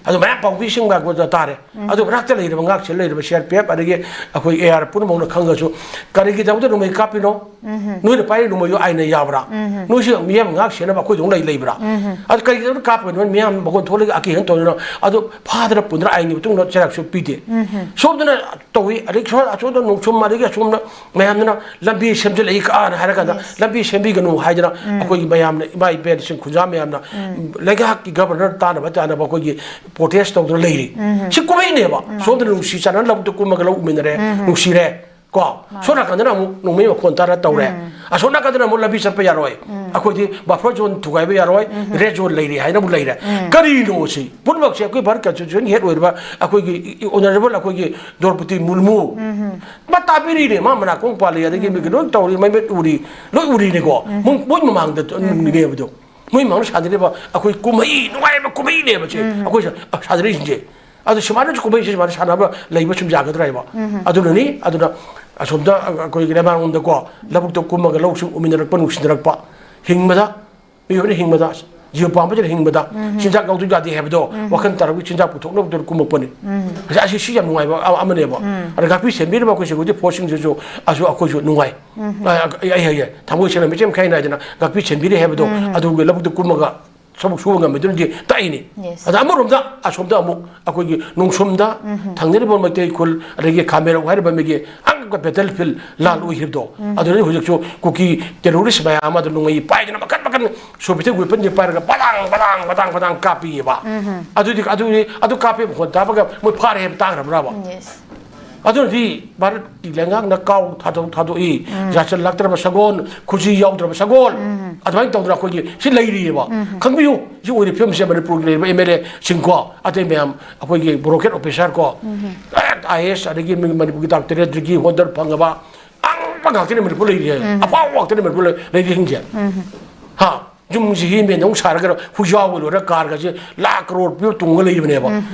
ꯑꯗꯨ ꯃꯌꯥꯝ ꯄꯥꯎꯃꯤꯁꯤꯡ ꯂꯥꯛꯄꯗ ꯇꯥꯔꯦ꯫ ꯑꯗꯨ ꯃꯅꯥꯛꯇ ꯂꯩꯔꯤꯕ ꯉꯥꯛ ꯁꯦꯜ ꯂꯩꯔꯤꯕ CRPF ꯑꯗꯒꯤ ꯑꯩꯈꯣꯏ AR ꯄꯨꯝꯅꯃꯛꯅ ꯈꯪꯉꯁꯨ ꯀꯔꯤꯒꯤꯗꯃꯛꯇ ꯅꯣꯡꯃꯩ ꯀꯥꯞꯄꯤꯅꯣ? ꯅꯣꯏꯅ ꯄꯥꯏꯔꯤ ꯅꯣꯡꯃꯩꯗꯣ ꯑꯥꯏꯟꯅ ꯌꯥꯕ꯭ꯔꯥ? ꯅꯣꯏꯁꯨ ꯃꯤꯌꯥꯝ ꯉꯥꯛ ꯁꯦꯟꯅꯕ ꯑꯩꯈꯣꯏꯗꯧꯅ ꯂꯩ ꯂꯩꯕ꯭ꯔꯥ? ꯑꯗꯨ ꯀꯔꯤꯒꯤꯗꯃꯛꯇ ꯀꯥꯞꯄꯤꯅꯣ? ꯃꯤꯌꯥꯝ ꯃꯈꯣꯟ ꯊꯣꯛꯂꯒ ꯑꯀꯤ ꯍꯦꯟ ꯇꯧꯔꯤꯅꯣ? ꯑꯗꯨ ꯐꯥꯗꯅ ꯄꯨꯟꯗꯅ ꯑꯥꯏꯟꯒꯤ ꯃꯇꯨꯡꯗ ꯆꯩꯔꯥꯛꯁꯨ ꯄꯤꯗꯦ꯫ ꯁꯣꯝꯗꯅ ꯇꯧꯏ, ꯑꯗꯒꯤ ꯁꯣꯝ ꯑꯁꯣꯝꯗ ꯅꯣꯡꯁꯨꯝ, ꯑꯗꯒꯤ ꯑꯁꯣꯝꯗ ꯃꯌꯥꯝꯗꯨꯅ ꯂꯝꯕꯤ ꯁꯦꯝꯖꯤꯜꯂꯛꯏ ꯀꯥꯅ ꯍꯥꯏꯔꯀꯥꯟꯗ ꯂꯝꯕꯤ ꯁꯦꯝꯕꯤꯒꯅꯨ ꯍꯥꯏꯗꯅ ꯑꯩꯈꯣꯏꯒꯤ ꯃꯌꯥꯝꯅ, ꯏꯃꯥ ꯏꯕꯦꯟꯁꯤꯡ ꯈꯨꯟꯖꯥ ꯃꯌꯥꯝꯅ ꯂꯩꯉꯥꯛꯀꯤ governor ꯇꯥꯅꯕ ꯇꯥꯅꯕ ꯑꯩꯈꯣꯏꯒꯤ protest ꯇꯧꯗꯨꯅ ꯂꯩꯔꯤ꯫ ꯁꯤ ꯀꯨꯝꯍꯩꯅꯦꯕ꯫ ꯁꯣꯝꯗ ꯅꯨꯡꯁꯤ ꯆꯥꯟꯅꯅ ꯂꯧꯕꯨꯛꯇ ꯀꯨꯝꯃꯒ ꯂꯧ ꯎꯃꯤꯟꯅꯔꯦ, ꯅꯨꯡꯁꯤꯔꯦ꯫ ꯀꯣ ꯁꯣꯝ ꯅꯥꯀꯟꯗꯅ ꯑꯃꯨꯛ ꯅꯣꯡꯃꯩ ꯃꯈꯣꯟ ꯇꯥꯔ ꯇꯧꯔꯦ꯫ ꯑꯁꯣꯝ ꯅꯥꯀꯟꯗꯅ ꯑꯃꯨꯛ ꯂꯝꯕꯤ ꯆꯠꯄ ꯌꯥꯔꯣꯏ, ꯑꯩꯈꯣꯏꯗꯤ buffer zone ꯊꯨꯒꯥꯏꯕ ꯌꯥꯔꯣꯏ, red zone ꯂꯩꯔꯤ ꯍꯥꯏꯅ ꯑꯃꯨꯛ ꯂꯩꯔꯦ꯫ ꯀꯔꯤꯅꯣ ꯁꯤ ꯄꯨꯝꯅꯃꯛꯁꯦ ꯑꯩꯈꯣꯏ ꯚꯥꯔꯠ constitution head ꯑꯣꯏꯔꯤꯕ ꯑꯩꯈꯣꯏꯒꯤ honourable ꯑꯩꯈꯣꯏꯒꯤ ꯗ꯭ꯔꯧꯄꯗꯤ ꯃꯨꯔꯃꯨ ꯃꯥ ꯇꯥꯕꯤꯔꯤꯅꯦ, ꯃꯥ ꯃꯅꯥꯀꯣꯡ ꯄꯥꯜꯂꯤ, ꯑꯗꯒꯤ ꯃꯤꯒꯤ ꯂꯣꯏ ꯇꯧꯔꯤ, ꯃꯩꯃꯤꯠ ꯎꯔꯤ, ꯂꯣꯏ ꯎꯔꯤꯅꯦꯀꯣ꯫ ꯃꯣꯏ ꯃꯣꯏ ꯃꯃꯥꯡꯗ ꯅꯨꯡꯅꯦꯕꯗꯣ꯫ ꯃꯣꯏ ꯃꯥꯡꯗ ꯁꯥꯟꯅꯔꯤꯕ ꯑꯩꯈꯣꯏ ꯀꯨꯝꯍꯩ, ꯅꯨꯡꯉꯥꯏꯕ ꯀꯨꯝꯍꯩꯅꯦꯕ ꯁꯦ ꯑꯩꯈꯣꯏ ꯁꯥꯟꯅꯔꯤꯁꯤꯡꯁꯦ꯫ ꯑꯗꯣ ꯁꯨꯃꯥꯏꯅꯁꯨ ꯀꯨꯝꯍꯩꯁꯦ ꯁꯨꯃꯥꯏꯅ ꯁꯥꯟꯅꯕ ꯂꯩꯕ ꯁꯨꯝ ꯌꯥꯒꯗ꯭ꯔꯥ ꯍꯥꯏꯕ꯫ ꯑꯗꯨꯅꯅꯤ꯫ ꯑꯗꯨꯅ ꯑꯁꯣꯝꯗ ꯑꯩꯈꯣꯏꯒꯤ ꯂꯩꯃꯥꯡꯂꯣꯝꯗꯀꯣ ꯂꯧꯕꯨꯛꯇ ꯀꯨꯝꯃꯒ ꯂꯧꯁꯤꯡ ꯎꯃꯤꯟꯅꯔꯛꯄ, ꯅꯨꯡꯁꯤꯅꯔꯛꯄ, ꯍꯤꯡꯕꯗ, ꯃꯤꯑꯣꯏꯕꯅ ꯍꯤꯡꯕꯗ, ꯖꯤꯕ ꯄꯥꯟꯕꯁꯤꯅ ꯍꯤꯡꯕꯗ ꯆꯤꯟꯖꯥꯛ ꯌꯥꯎꯗ ꯌꯥꯗꯦ ꯍꯥꯏꯕꯗꯣ ꯋꯥꯈꯜ ꯇꯥꯔꯛꯄꯒꯤ ꯆꯤꯟꯖꯥꯛ ꯄꯨꯊꯣꯛꯅꯕꯗꯨꯅ ꯀꯨꯝꯃꯛꯄꯅꯤ꯫ ꯑꯁꯤ, ꯑꯁꯤ, ꯁꯤ ꯌꯥꯝ ꯅꯨꯡꯉꯥꯏꯕ ꯑꯃ-, ꯑꯃꯅꯦꯕ꯫ ꯑꯗ ꯉꯥꯛꯄꯤ ꯁꯦꯟꯕꯤꯔꯤꯕ ꯑꯩꯈꯣꯏ security forceꯁꯤꯡꯁꯤꯁꯨ ꯑꯁꯨ ꯑꯩꯈꯣꯏꯁꯨ ꯅꯨꯡꯉꯥꯏ꯫ ꯑꯩ, ꯑꯩ, ꯑꯩ, ꯑꯩ, ꯊꯃꯣꯏ ꯁꯦꯡꯅ ꯃꯤꯆꯦꯝ ꯈꯥꯏ ꯅꯥꯏꯗꯅ ꯉꯥꯛꯄꯤ ꯁꯦꯟꯕꯤꯔꯤ ꯍꯥꯏꯕꯗꯣ ꯑꯗꯨꯒꯤ ꯂꯧꯕꯨꯛꯇ ꯀꯨꯝꯃꯒ ꯊꯕꯛ ꯁꯨꯕ ꯉꯝꯃꯤꯗꯨꯅꯗꯤ ꯇꯥꯛꯏꯅꯤ꯫ Yes. ꯑꯗ ꯑꯃꯔꯣꯝꯗ ꯑꯁꯣꯝꯗ ꯑꯃꯨꯛ ꯑꯩꯈꯣꯏꯒꯤ ꯅꯣꯡꯁꯨꯝꯗ ꯊꯪꯅꯔꯤꯕ ꯃꯩꯇꯩ ꯈꯨꯜ, ꯑꯗꯒꯤ ꯈꯥꯃꯦꯔꯧ ꯍꯥꯏꯔꯤꯕ ꯃꯤꯒꯤ ꯑꯉꯛꯄ ꯕꯦꯇꯜ ꯐꯤꯜ ꯂꯥꯟ ꯑꯣꯏꯈꯤꯕꯗꯣ, ꯑꯗꯨꯗꯒꯤ ꯍꯧꯖꯤꯛꯁꯨ ꯀꯨꯀꯤ ꯇꯦꯔꯣꯔꯤꯁ ꯃꯌꯥꯝ ꯑꯃ ꯑꯗꯨ ꯅꯣꯡꯃꯩ ꯄꯥꯏꯗꯅ ꯃꯈꯟ ꯃꯈꯟ ꯁꯣꯚꯤꯌꯦꯠ ꯋꯦꯄꯟꯁꯦ ꯄꯥꯏꯔꯒ ꯕꯗꯥꯡ ꯕꯗꯥꯡ ꯕꯗꯥꯡ ꯕꯗꯥꯡ ꯀꯥꯞꯄꯤꯑꯕ꯫ ꯑꯗꯨꯗꯤ ꯑꯗꯨꯗꯤ ꯑꯗꯨ ꯀꯥꯞꯄꯦ ꯃꯈꯣꯟ ꯇꯥꯕꯒ ꯃꯣꯏ ꯐꯥꯔꯦ ꯍꯥꯏꯕ ꯇꯥꯈ꯭ꯔꯕ꯭ꯔꯕ? Yes. ꯑꯗꯨꯅꯗꯤ ꯚꯥꯔꯠꯀꯤ ꯂꯩꯉꯥꯛꯅ ꯀꯥꯎ ꯊꯥꯗꯣꯛ ꯊꯥꯗꯣꯛꯏ, ꯌꯥꯁꯤꯜꯂꯛꯇ꯭ꯔꯕ ꯁꯒꯣꯜ, ꯈꯨꯖꯤ ꯌꯥꯎꯗ꯭ꯔꯕ ꯁꯒꯣꯜ, ꯑꯗꯨꯃꯥꯏꯅ ꯇꯧꯗꯅ ꯑꯩꯈꯣꯏꯒꯤ ꯁꯤ ꯂꯩꯔꯤꯑꯕ꯫ ꯈꯪꯕꯤꯌꯨ, ꯁꯤ ꯑꯣꯏꯔꯤꯕ ꯐꯤꯕꯝꯁꯦ ꯃꯅꯤꯄꯨꯔꯒꯤ ꯂꯩꯔꯤꯕ ꯑꯦꯝ ꯑꯦꯜ ꯑꯦꯁꯤꯡꯀꯣ, ꯑꯇꯩ ꯃꯌꯥꯝ, ꯑꯩꯈꯣꯏꯒꯤ ꯕ꯭ꯌꯨꯔꯣꯀ꯭ꯔꯦꯠ ꯑꯣꯐꯤꯁꯥꯔ ꯀꯣ, ꯑꯥꯏ ꯑꯦ ꯑꯦꯁ, ꯑꯗꯒꯤ ꯃꯤ ꯃꯅꯤꯄꯨꯔꯒꯤ ꯗꯥꯛꯇꯔꯦꯠ ꯗꯤꯒ꯭ꯔꯤ ꯍꯣꯜꯗꯔ ꯐꯪꯉꯕ ꯑꯉꯝꯕ ꯉꯥꯛꯇꯅꯤ ꯃꯅꯤꯄꯨꯔ ꯂꯩꯔꯤꯁꯦ꯫ ꯑꯐꯥꯎꯕ ꯉꯥꯛꯇꯅꯤ ꯃꯅꯤꯄꯨꯔ ꯂꯩ- ꯂꯩꯔꯤꯁꯤꯡꯁꯦ꯫ ꯍꯥ? ꯌꯨꯝꯁꯤ ꯍꯦꯟꯃꯦꯟꯗ ꯑꯃꯨꯛ ꯁꯥꯔꯒ ꯍꯨꯏꯖꯥꯎꯒ ꯂꯣꯏꯔ ꯀꯥꯔꯒꯁꯦ ꯂꯥꯛ ꯀꯔꯣꯔ ꯄꯤꯕ ꯇꯣꯡꯉ ꯂꯩꯕꯅꯦꯕ꯫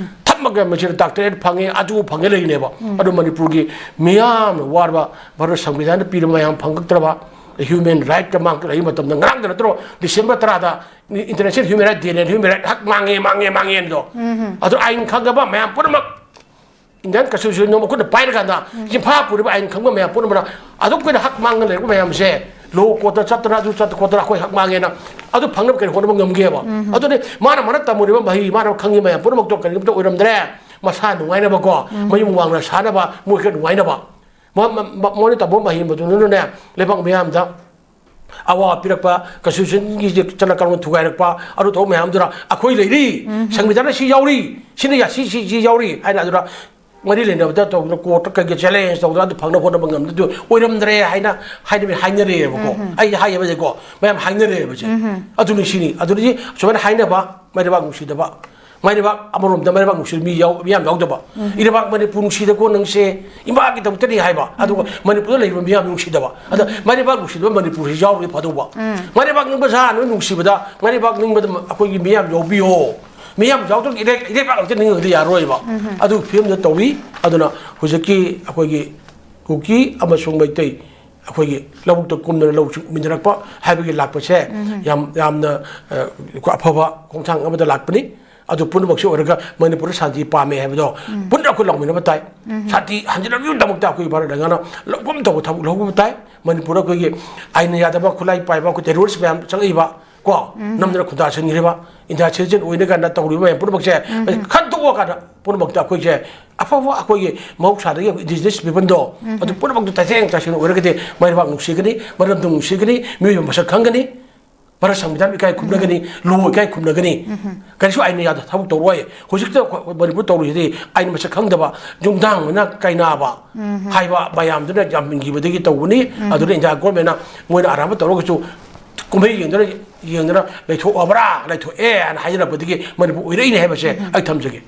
ꯊꯝꯃꯒ ꯃꯁꯤꯗ ꯗꯥꯛꯇꯔꯦꯠ ꯐꯪꯉꯦ, ꯑꯗꯨ ꯐꯪꯉꯦ ꯂꯩꯔꯤꯅꯦꯕ꯫ ꯑꯗꯣ ꯃꯅꯤꯄꯨꯔꯒꯤ ꯃꯤꯌꯥꯝꯅ ꯋꯥꯔꯕ, ꯚꯥꯔꯠ ꯁꯪꯕꯤꯙꯥꯟꯅ ꯄꯤꯔꯕ ꯃꯌꯥꯝ ꯐꯪꯉꯛꯇ꯭ꯔꯕ, ꯍ꯭ꯌꯨꯃꯦꯟ ꯔꯥꯏꯠꯀ ꯃꯥꯡ ꯂꯩꯕ ꯃꯇꯝꯗ, ꯉꯔꯥꯡꯗ ꯅꯠꯇ꯭ꯔꯣ, ꯗꯤꯁꯦꯝꯕꯔ ꯇꯔꯥꯗ ꯏꯟꯇꯔꯅꯦꯁꯅꯦꯜ ꯍ꯭ꯌꯨꯃꯦꯟ ꯔꯥꯏꯠ ꯗꯦꯅꯦ, ꯍ꯭ꯌꯨꯃꯦꯟ ꯔꯥꯏꯠ ꯍꯛ ꯃꯥꯡꯉꯦ, ꯃꯥꯡꯉꯦ, ꯃꯥꯡꯉꯦꯅꯗꯣ꯫ ꯑꯗꯣ ꯑꯥꯏꯟ ꯈꯪꯉꯕ ꯃꯌꯥꯝ ꯄꯨꯝꯅꯃꯛ ꯏꯟꯗꯤꯌꯥꯟ ꯀꯟꯁꯇꯤꯇ꯭ꯌꯨꯁꯟ ꯅꯣꯡꯃ ꯈꯨꯠꯅ ꯄꯥꯏꯔꯀꯥꯟꯗ ꯆꯤꯟꯐꯥ ꯄꯨꯔꯤꯕ ꯑꯥꯏꯟ ꯈꯪꯕ ꯃꯌꯥꯝ ꯄꯨꯝꯅꯃꯛꯅ ꯑꯗꯨꯛ ꯀꯨꯏꯅ ꯍꯛ ꯃꯥꯡꯉ ꯂꯩꯔꯛꯄ ꯃꯌꯥꯝꯁꯦ, ꯂꯣ ꯀꯣꯔꯠꯇ ꯆꯠꯇꯅ ꯑꯗꯨ ꯆꯠꯇ ꯈꯣꯠꯇꯅ ꯑꯩꯈꯣꯏ ꯍꯛ ꯃꯥꯡꯉꯦꯅ ꯑꯗꯨ ꯐꯪꯅꯕ ꯀꯔꯤ ꯍꯣꯠꯅꯕ ꯉꯝꯒꯦꯕ? ꯑꯗꯨꯅꯤ ꯃꯥꯅ ꯃꯥꯅ ꯇꯝꯃꯨꯔꯤꯕ ꯃꯍꯩ, ꯃꯥꯅ ꯈꯪꯉꯤ ꯃꯌꯥꯝ ꯄꯨꯝꯅꯃꯛꯇꯣ ꯀꯔꯤꯝꯇ ꯑꯣꯏꯔꯝꯗ꯭ꯔꯦ꯫ ꯃꯁꯥ ꯅꯨꯡꯉꯥꯏꯅꯕꯀꯣ, ꯃꯌꯨꯝ ꯋꯥꯡꯅ ꯁꯥꯅꯕ, ꯃꯣꯏ ꯈꯔ ꯅꯨꯡꯉꯥꯏꯅꯕ꯫ ꯃ-, ꯃ-, ꯃ-, ꯃꯣꯏꯅ ꯇꯝꯕ ꯃꯍꯩ ꯃꯗꯨꯅꯅꯦ ꯂꯩꯕꯥꯛ ꯃꯤꯌꯥꯝꯗ ꯑꯋꯥꯕ ꯄꯤꯔꯛꯄ, ꯀꯟꯁꯇꯤꯇ꯭ꯌꯨꯁꯟꯒꯤ ꯆꯠꯅ ꯀꯥꯡꯂꯣꯟ ꯊꯨꯒꯥꯏꯔꯛꯄ, ꯑꯗꯨ ꯊꯕꯛ ꯃꯌꯥꯝꯗꯨꯅ ꯑꯩꯈꯣꯏ ꯂꯩꯔꯤ, ꯁꯪꯕꯤꯙꯥꯟꯗ ꯁꯤ ꯌꯥꯎꯔꯤ, ꯁꯤꯅ ꯌꯥ-, ꯁꯤ, ꯁꯤ, ꯁꯤ ꯌꯥꯎꯔꯤ ꯍꯥꯏꯅ ꯑꯗꯨꯅ ꯃꯔꯤ ꯂꯩꯅꯕꯗ ꯇꯧꯗꯅ ꯀꯣꯔꯠꯇ ꯀꯩꯒꯤ ꯆꯦꯂꯦꯟꯖ ꯇꯧꯗꯅ ꯑꯗꯨ ꯐꯪꯅꯕ ꯍꯣꯠꯅꯕ ꯉꯝꯗꯕꯗꯨ ꯑꯣꯏꯔꯝꯗ꯭ꯔꯦ ꯍꯥꯏꯅ ꯍꯥꯏꯅꯕ ꯍꯥꯏꯅꯔꯦꯕꯀꯣ꯫ ꯑꯩ ꯍꯥꯏꯌꯦꯕꯁꯦꯀꯣ, ꯃꯌꯥꯝ ꯍꯥꯏꯅꯔꯦꯕꯁꯦ꯫ ꯑꯗꯨꯅꯤ ꯁꯤꯅꯤ꯫ ꯑꯗꯨꯗꯤ ꯁꯨꯃꯥꯏꯅ ꯍꯥꯏꯅꯕ ꯃꯥꯏ ꯂꯩꯕꯥꯛ ꯅꯨꯡꯁꯤꯗꯕ, ꯃꯥꯏ ꯂꯩꯕꯥꯛ ꯑꯃꯔꯣꯝꯗ ꯃꯥꯏ ꯂꯩꯕꯥꯛ ꯅꯨꯡꯁꯤꯕ ꯃꯤ ꯌꯥꯎ-, ꯃꯤ ꯌꯥꯝ ꯌꯥꯎꯗꯕ, ꯏꯔꯩꯕꯥꯛ ꯃꯅꯤꯄꯨꯔ ꯅꯨꯡꯁꯤꯗꯀꯣ ꯅꯪꯁꯦ ꯏꯃꯥꯒꯤꯗꯃꯛꯇꯅꯤ ꯍꯥꯏꯕ, ꯑꯗꯨꯒ ꯃꯅꯤꯄꯨꯔꯗ ꯂꯩꯔꯤꯕ ꯃꯤ ꯌꯥꯝ ꯅꯨꯡꯁꯤꯗꯕ꯫ ꯑꯗ ꯃꯥꯏ ꯂꯩꯕꯥꯛ ꯅꯨꯡꯁꯤꯗꯕ ꯃꯅꯤꯄꯨꯔꯁꯤ ꯌꯥꯎꯔꯗꯤ ꯐꯗꯧꯕ꯫ ꯃꯥꯏ ꯂꯩꯕꯥꯛ ꯅꯤꯡꯕ ꯁꯥ ꯅꯣꯏ ꯅꯨꯡꯁꯤꯕꯗ, ꯃꯥꯏ ꯂꯩꯕꯥꯛ ꯅꯤꯡꯕꯗ ꯑꯩꯈꯣꯏꯒꯤ ꯃꯤ ꯌꯥꯝ ꯌꯥꯎꯕꯤꯌꯣ꯫ ꯃꯤ ꯌꯥꯝ ꯌꯥꯎꯗ꯭ꯔꯒ ꯏꯔꯩ-, ꯏꯔꯩꯕꯥꯛ ꯉꯥꯛꯇ ꯅꯤꯡꯉꯒꯗꯤ ꯌꯥꯔꯣꯏꯕ꯫ ꯑꯗꯨ ꯐꯤꯕꯝꯗ ꯇꯧꯔꯤ꯫ ꯑꯗꯨꯅ ꯍꯧꯖꯤꯛꯀꯤ ꯑꯩꯈꯣꯏꯒꯤ ꯀꯨꯀꯤ ꯑꯃꯁꯨꯡ ꯃꯩꯇꯩ ꯑꯩꯈꯣꯏꯒꯤ ꯂꯧꯕꯨꯛꯇ ꯀꯨꯝꯗꯅ ꯂꯧ ꯎꯃꯤꯟꯅꯔꯛꯄ ꯍꯥꯏꯕꯒꯤ ꯂꯥꯛꯄꯁꯦ ꯌꯥꯝ, ꯌꯥꯝꯅ, ꯑ, ꯑꯐꯕ ꯈꯣꯡꯊꯥꯡ ꯑꯃꯗ ꯂꯥꯛꯄꯅꯤ꯫ ꯑꯗꯨ ꯄꯨꯝꯅꯃꯛꯁꯦ ꯑꯣꯏꯔꯒ ꯃꯅꯤꯄꯨꯔꯗ ꯁꯥꯟꯇꯤ ꯄꯥꯝꯃꯦ ꯍꯥꯏꯕꯗꯣ ꯄꯨꯟꯅ ꯑꯩꯈꯣꯏ ꯂꯥꯎꯃꯤꯟꯅꯕ ꯇꯥꯏ꯫ ꯁꯥꯟꯇꯤ ꯍꯟꯖꯤꯜꯂꯛꯅꯕꯒꯤꯗꯃꯛꯇ ꯑꯩꯈꯣꯏ ꯚꯥꯔꯠ ꯂꯩꯉꯥꯛꯅ ꯂꯧꯐꯝ ꯇꯧꯕ ꯊꯕꯛ ꯂꯧꯕ ꯇꯥꯏ꯫ ꯃꯅꯤꯄꯨꯔꯗ ꯑꯩꯈꯣꯏꯒꯤ ꯑꯥꯏꯟꯅ ꯌꯥꯗꯕ, ꯈꯨꯠꯂꯥꯏ ꯄꯥꯏꯕ, ꯑꯩꯈꯣꯏ ꯇꯦꯔꯣꯔꯤꯁ ꯃꯌꯥꯝ ꯆꯪꯉꯛꯏꯕ, ꯀꯣ, ꯅꯝꯗꯅ ꯈꯨꯟꯗꯥꯁꯤꯟꯈ꯭ꯔꯤꯕ, ꯏꯟꯗꯤꯌꯥ ꯁꯤꯇꯤꯖꯦꯟ ꯑꯣꯏꯅ ꯀꯥꯟꯗ ꯇꯧꯔꯤꯕ ꯃꯌꯥꯝ ꯄꯨꯝꯅꯃꯛꯁꯦ, ꯈꯟꯗꯣꯛꯑꯀꯥꯟꯗ ꯄꯨꯝꯅꯃꯛꯇ ꯑꯩꯈꯣꯏꯁꯦ ꯑꯐꯕ, ꯑꯩꯈꯣꯏꯒꯤ ꯃꯍꯧꯁꯥꯗꯒꯤ indigenous peopleꯗꯣ, ꯑꯗꯨ ꯄꯨꯝꯅꯃꯛꯇꯨ ꯇꯥꯏꯊꯦꯡ ꯇꯥꯏꯁꯦꯡꯅ ꯑꯣꯏꯔꯒꯗꯤ ꯃꯩꯔꯩꯕꯥꯛ ꯅꯨꯡꯁꯤꯒꯅꯤ, ꯃꯔꯝꯗꯝ ꯅꯨꯡꯁꯤꯒꯅꯤ, ꯃꯤꯑꯣꯏꯕ ꯃꯁꯛ ꯈꯪꯒꯅꯤ, ꯚꯥꯔꯠ ꯁꯪꯕꯤꯙꯥꯟ ꯏꯀꯥꯏ ꯈꯨꯝꯅꯒꯅꯤ, ꯂꯣ ꯏꯀꯥꯏ ꯈꯨꯝꯅꯒꯅꯤ꯫ ꯀꯔꯤꯁꯨ ꯑꯥꯏꯟꯅ ꯌꯥꯗ ꯊꯕꯛ ꯇꯧꯔꯣꯏ꯫ ꯍꯧꯖꯤꯛꯇ ꯑꯩꯈꯣꯏ ꯃꯅꯤꯄꯨꯔ ꯇꯧꯔꯤꯁꯤꯗꯤ ꯑꯥꯏꯟ ꯃꯁꯛ ꯈꯪꯗꯕ, ꯌꯨꯝꯊꯥꯡ ꯑꯣꯏꯅ ꯀꯥꯏꯅꯕ ꯍꯥꯏꯕ ꯃꯌꯥꯝꯗꯨꯅ ꯌꯥꯝ ꯃꯤꯡꯈꯤꯕꯗꯒꯤ ꯇꯧꯕꯅꯤ꯫ ꯑꯗꯨꯅ ꯏꯟꯗꯤꯌꯥ ꯒꯣꯔꯃꯦꯟꯅ ꯃꯣꯏꯅ ꯑꯔꯥꯟꯕ ꯇꯧꯔꯒꯁꯨ ꯀꯨꯝꯍꯩ ꯌꯦꯡꯗꯅ, ꯌꯦꯡꯗꯅ ꯂꯩꯊꯣꯛꯑꯕ꯭ꯔꯥ, ꯂꯩꯊꯣꯛꯑꯦ ꯍꯥꯏꯅ ꯍꯥꯏꯖꯔꯛꯄꯗꯒꯤ ꯃꯅꯤꯄꯨꯔ ꯑꯣꯏꯔꯛꯏꯅꯦ ꯍꯥꯏꯕꯁꯦ ꯑꯩ ꯊꯝꯖꯒꯦ꯫